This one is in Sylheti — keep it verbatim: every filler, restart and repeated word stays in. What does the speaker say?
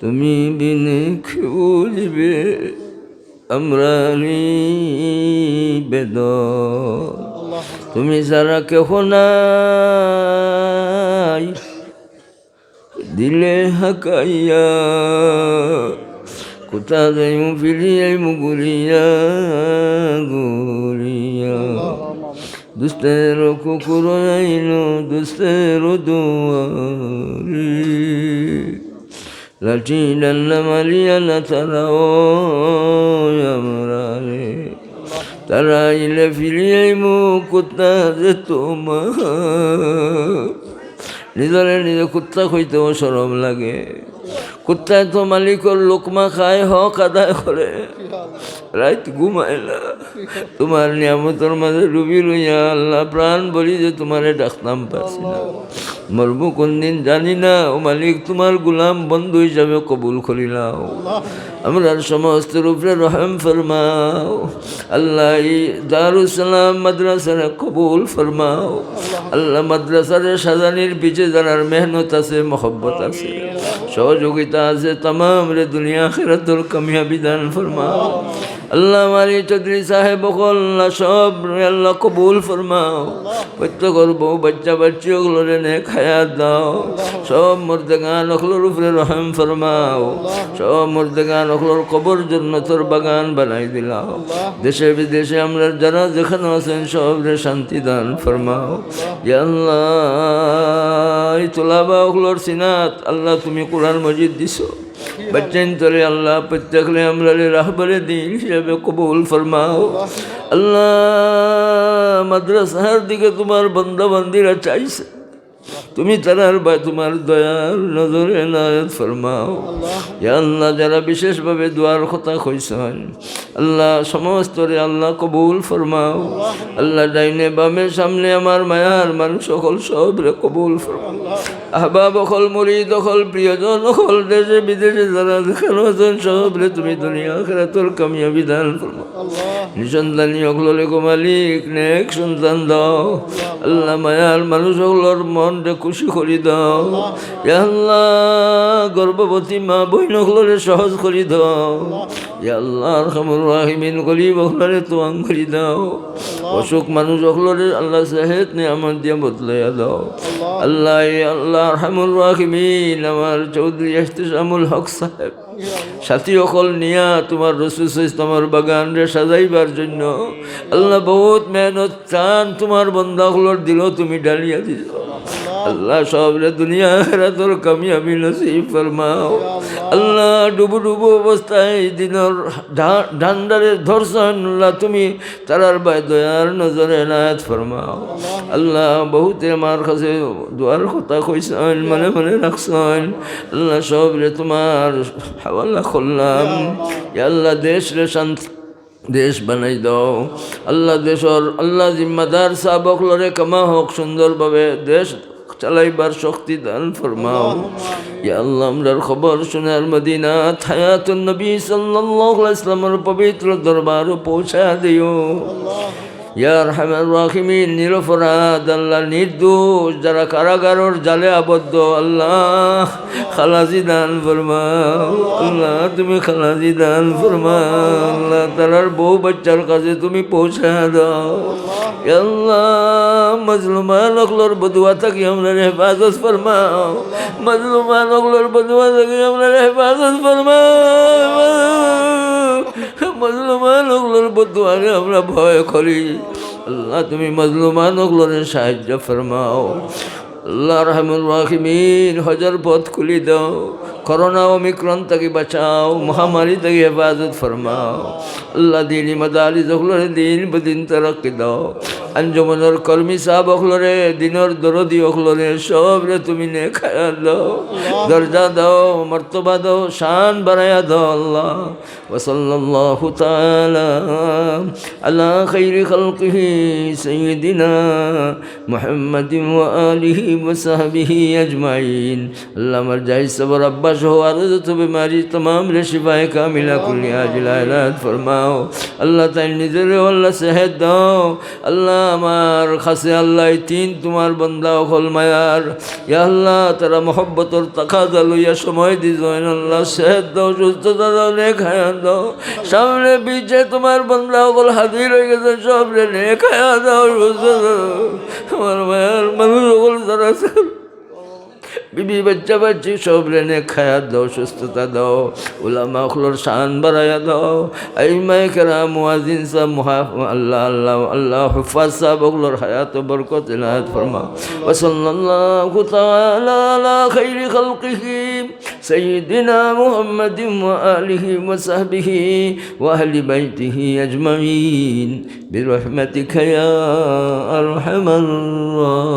তুমি বিনে কে বুঝবে আমরার বেদনা? তুমি ছাড়া কেহ নাই দিলে হাকাইয়া, কুতা যাইমু ফিরিয়া আইমু ঘুরিয়া ঘুরিয়া। দুস্তের কুকুর আইলো দুস্তের দুয়ারে, লাঠি ডান্ডা মারিয়া না তারা ও আমরারে। তারা আইলে ফিরিয়া আইমু কুতা যে তোমার। নিজরে নিজে কুত্তা কইতেও শরম লাগে। কুত্তায় তো মালিকর লোকমা খায়, হক আদায় করে, রাইত ঘুমায় না। তোমার নিয়ামতর মাঝে ডুবি রইয়া আল্লাহ প্রাণ বলি যে তোমারে ডাকতাম পারছি না। মরবো কোন দিন জানি না, ও মালিক তোমার গোলাম বন্ধু হিসাবে কবুল করিলাও। আমরার সমস্ত উপরে রহম ফরমাও। আল্লাহ, এই দারুস সালাম মাদ্রাসারে কবুল ফরমাও। আল্লাহ, মাদ্রাসারে সাজানির পিছে যারার মেহনত আছে, মহব্বত আছে, সহযোগিতা আছে, তামামরে দুনিয়া আখিরাতর কামিয়াবি দান ফরমাও। আল্লাহ, আমার এই চৌধুরী সাহেব অকল, আল্লাহ, সবরে আল্লাহ কবুল ফরমাও। প্রত্যেকর বউ বাচ্চা বাচ্চি অকলরে নেক হায়াত দাও। সব মুর্দেগান অকলর উপরে রহম ফরমাও। সব মুর্দেগান অকলর কবর জন্নতর বাগান বানাই দিলাও। দেশে বিদেশে আমরার যারা যেখানো আছেন সবরে শান্তি দান ফরমাও। ইয়া আল্লাহ, এই তোলাবা অকলর সিনাত আল্লাহ তুমি কোরআন মজিদ দিছো। বাচ্চাইন্তরে আল্লাহ প্রত্যেকরে আমরারে রাহবরে দিন হিসাবে কবুল ফরমাও। আল্লাহ, মাদ্রাসার দিকে তোমার বান্দা বান্দিরা চাইছে, তুমি তারার বায় তোমার দয়ার নজরে এনায়েত ফরমাও। ইয়া আল্লাহ, যারা বিশেষভাবে দোয়ার কথা কইছেন, আল্লাহ, সমস্তরে আল্লাহ কবুল ফরমাও। আল্লাহ, ডাইনে বামে সামনে আমার মায়ার মানুষ অকল সবরে কবুল ফরমাও। আহবাব অকল, মুরিদ অকল, প্রিয়জন অকল, দেশে বিদেশে যারা যেখানো আছেন সবরে তুমি দুনিয়া আখিরাতর কামিয়াবি দান ফরমাও। নিঃসন্তানী অকলরে গো মালিক নেক সন্তান দাও। আল্লাহ, মায়ার মানুষ অকলর মনরে খুশি করি দাও। ইয়া আল্লাহ, গর্ভবতী মা বইন অকলরে সহজ করি দাও। ইয়া আল্লাহ, আরহামুর রাহিমিন, গরিব অকলরে তুয়াং করি দাও। অসুখ মানুষ অকলরে আল্লাহ সেহেত নিয়ামত দিয়া বদলাইয়া দাও। আল্লাহ, ইয়া আল্লাহ, আরহামুর রাহিমিন, আমার চৌধুরী ইহতিশামুল হক সাহেব, সাথী অকল নিয়া তোমার রসুল সাল্লাল্লাহু আলাইহি ওয়াসাল্লামর বাগানরে সাজাইবার জন্য আল্লাহ বহুত মেহনত চান তোমার বন্দা অকলর দিলো তুমি ডালিয়া দিছো। আল্লাহ, সবরে দুনিয়া আখিরাতর কামিয়াবি নসিব ফরমাও। আল্লাহ, ডুবু ডুবু অবস্থায় দিনর ডা-, ডান্ডারে ধরছন, আল্লাহ, তুমি তারার বায় দয়ার নজরে এনায়েত ফরমাও। আল্লাহ, বহুতে আমার কাছে দোয়ার কথা কইছন, মনে মনে রাখছন। আল্লাহ, সবরে তোমার হাওয়ালা করলাম। ইয়া আল্লাহ, দেশরে শান্ত দেশ বানাই দাও। আল্লাহ, দেশর আল্লাহ জিম্মাদার সাব অকলরে কামা হক সুন্দরভাবে দেশ চালাইবার শক্তি দান ফরমাও। ইয়া আল্লাহ, আমরার খবর সোনার মদিনাত হায়াতুন নবী সাল্লাল্লাহু আলাইহি ওয়াসাল্লামর পবিত্র দরবারো পৌঁছা দিও। ইয়া আরহামার রাহিমিন, নিরপরাধ আল্লাহ, নির্দোষ যারা কারাগারর জালে আবদ্ধ, আল্লাহ, খালাসি দান ফরমাও। আল্লাহ, তুমি খালাসি দান ফরমাও। আল্লাহ, তারার বউ বাচ্চার কাছে তুমি পৌঁছা দাও। ইয়া আল্লাহ, মজলুমান অকলর বদুয়া থাকি আমরারে হেফাজত ফরমাও। মজলুমান অকলর বদুয়া থাকি আমরারে হেফাজত ফরমাও। মজলুমান অকলর বদুয়ারে আমরা ভয় করি। আল্লাহ, তুমি মজলুমান অকলরে সাহায্য ফরমাও। আল্লাহ, আরহামুর রাহিমিন, হজর পথ খুলি দাও। করোনা ওমিক্রন থাকি বাঁচাও, মহামারী থাকি হেফাজত ফরমাও। আল্লাহ, দিনি মাদারিস অকলরে দিন বদিন তরক্কি দাও। আঞ্জুমনর কর্মী সাব অকলরে, দিনর দরদি অকলরে, সবরে তুমি নেক হায়াত দাও, দরজা দাও, মর্তবা দাও, শান বাড়াইয়া দাও আল্লাহ। وصلى الله تعالى على خير خلقه سيدنا محمد وآله وصحبه أجمعين. আল্লাহ, আমার জাহিদ সাবর আব্বাস সহ আরো যত বেমারি তামামরে শিফায়ে কামিলা কুল্লি আজিলা এনায়েত ফরমাও। আল্লাহ তাইন নিজরে আল্লাহ সেহত দাও। আল্লাহ আমার কাছে আল্লাহ এই তিন তোমার বান্দা অকল মায়ার। ইয়া আল্লাহ তারা মহব্বতর তাকাজা লইয়া সময় দিছইন। আল্লাহ সেহত দাও, সুস্থতা দাও, নেক হায়াত দাও। সামনে পিছে তোমার বান্দা অকল হাজির অই গেছে, সবরে নেক হায়াত দাও, সুস্থতা দাও। আমার মায়ার মানুষ অকল যারা আছইন, বিবি বাচ্চা বাচ্চি সবরে নেক হায়াত দাও, সুস্থতা দাও, উলামা অকলর শান বাড়াইয়া দাও। আইম্মায়ে কেরাম, মুয়াজ্জিন সাব, মুহা-, আল্লাহ, আল্লাহ, আল্লাহ, হুফাজ সাব অকলর হায়াত বরকত এনায়েত ফরমাও। ওয়া সাল্লাল্লাহু তাআলা আলা খাইরি খালকিহি সাইয়্যিদিনা মুহাম্মাদিন ওয়া আলিহি ওয়া সাহবিহি ওয়া আহলি বাইতিহি আজমাইন। برحمتك يا أرحم الراحمين.